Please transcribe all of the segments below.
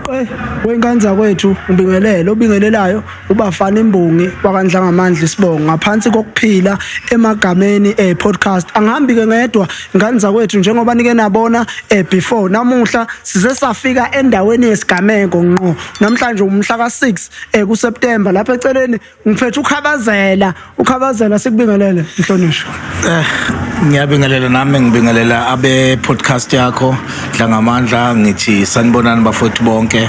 Gweqe wengane zakwethu, ngibingelele obingelelayo uBafana Imbongi wakaNdlangamandla isibongo ngaphansi kokuphila emagameni e-podcast. Angihambi ke ngedwa, ngane zakwethu, njengoba nike nabona before. Namuhla size safika endaweni yesigameko ngqo. Namhlanje umhla ka6 kuSeptember. Lapha eceleni ngiphethe uKhabazela. UKhabazela, sikubingelele, mhlonishwa. Ngiyabingelela nami, ngibingelela abe podcast yakho Dlangamandla, ngithi sanibonani bafowethu bonke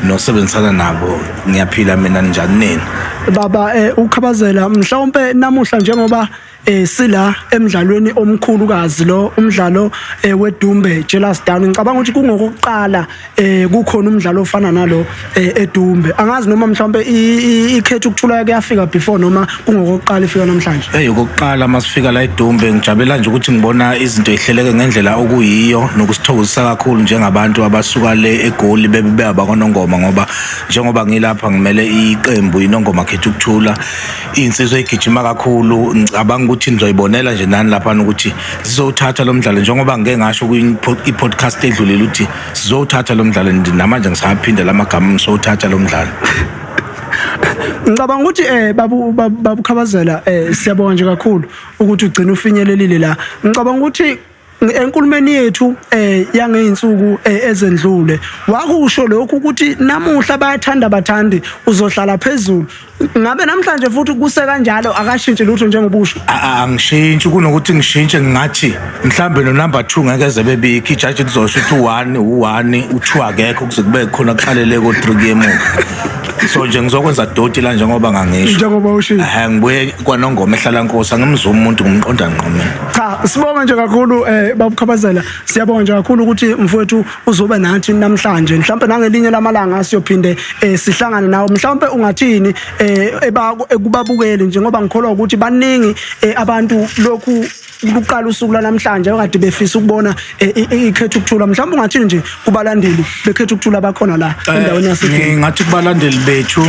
nosebenzisana nabo. Ngiyaphila mina, njani nini? Baba uKhabazela, mhlawumbe namuhla njengoba sila emdlalweni omkhulukazi lo umdlalo weDumbe Jealous Down, ngicabanga ukuthi kungokuqala kukhona umdlalo ofana nalo eDumbe. Angazi noma mhlawumbe ikhetha ukuthula kuyafika before noma kungokuqala ifika namhlanje. Hey, okokuqala masifika la eDumbe. Ngijabula nje ukuthi ngibona izinto ihleleke ngendlela okuyiyo, nokusithokozisa kakhulu njengabantu abasuka le eGoli bebe beyabakwaNongoma, ngoba njengoba ngilapha ngimele iqembu iNongoma Khetha Ukuthula, insizwa egijima kakhulu. Ngicabanga ukuthi nizoyibonela nje nani lapha ukuthi sizowuthatha lo mdlalo, njengoba ngike ngasho kwi-podcast edlulile ukuthi sizowuthatha lo mdlalo. Namanje ngisaphinda lamagama, ngisowuthatha lo mdlalo. Ngicabanga ukuthi babu Khabazela, siyabonga nje kakhulu ukuthi ugcina ufinyelelile la. Ngicabanga ukuthi enkulumeni yethu yangeyinsuku ezendlule wakusho lokhu ukuthi namuhla bayathanda bathandi uzohlala phezulu. Ngabe namhlanje futhi kuse kanjalo, akashintshi lutho njengobusho? Angishintshi. Kunokuthi ngishintshe, ngingathi mhlambe no number 2 ngeke eze bebikho. Ijaji lizosho ukuthi u1 u1, u2 akekho, kuze kube khona kuqalele ko 3 kuye emuva. So nje ngizokwenza doti la njengoba ngangisho. Njengoba ushilo. Ngibuye kwaNongoma ehlala nkosi, angimzuma umuntu, ngimqonda ngqo mina. Cha, sibonga nje kakhulu, babuKhabazela. Siyabonga nje kakhulu ukuthi mfowethu uzobe nathi namhlanje. Mhlawumbe nangelinye lamalanga siyophinde sihlangane nawe. Mhlawumbe ungathini ekubabukeli, njengoba ngikholwa ukuthi baningi abantu lokhu luqala usuku lwanamhlanje okade befisa ukubona ikhetha ukuthula? Mhlawumbe ungathini nje kubalandeli bekhetha ukuthula bakhona la endaweni yaseDumbe? Ngingathi kubalandeli bethu,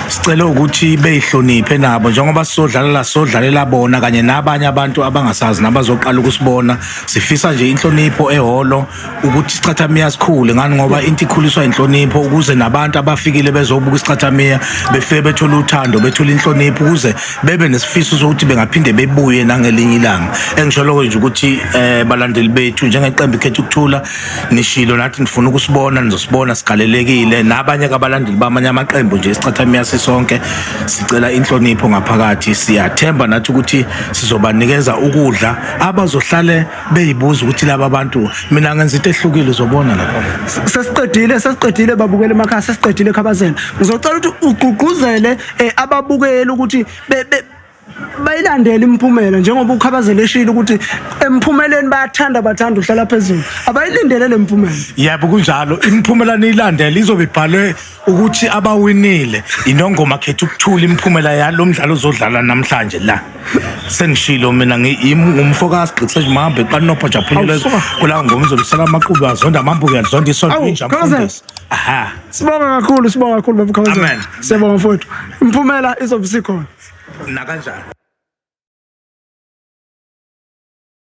sicela ukuthi beyihloniphe nabo njengoba sizodlala la, sodlalela bona kanye nabanye abantu abangasazi nabazoqala ukusibona. Sifisa nje inhlonipho ehholo, ukuthi isichathamiya sikhule ngani, ngoba into ikhuliswa inhlonipho, ukuze nabantu abafikile bezobuka isichathamiya befike bethola uthando, bethola inhlonipho, ukuze bebe nesifiso sokuthi bengaphinde bebuye nangelinye ilanga. Engisho lokho nje ukuthi balandeli bethu, njengeqembu ikhetha ukuthula, nishilo nathi nifuna ukusibona, nizosibona, sigalelekile nabanye kabalandeli bamanye amaqembu nje. Isichathamiya sisonke sicela inhlonipho ngaphakathi. Siyathemba nathi ukuthi sizobanikeza ukudla abazohlale beyibuza ukuthi laba bantu, mina ngenza into ehlukile, uzobona lapho. Sesiqedile, sesiqedile, babukele emakhaya, sesiqedile. Khabazela, ngizocela ukuthi ugqugquzele ababukeli ukuthi bayilandele imiphumela, njengoba uKhabazela eshilo ukuthi emphumeleni bayathanda bathanda uhlala phezulu. Abayilindele le mphumela. Yebo, kunjalo. Imiphumela niyilandele, izobe ibhalwe ukuthi abawinile iNongoma Khetha Ukuthula, imiphumela yalo mdlalo ozodlala namhlanje la. Sengishilo mina, ngumfokazi gqithe nje mahambe qanopha japhulile. Awu, suka. Kula ngoma izolisela amaqubu, azonda amambuke, azonda isonto. Awu, Inja. Khabazela. Mfundisi, aha. Sibonga kakhulu, sibonga kakhulu, baba Khabazela. Amen. Siyabonga mfowethu, imiphumela izobe isikhona. Nakanjani.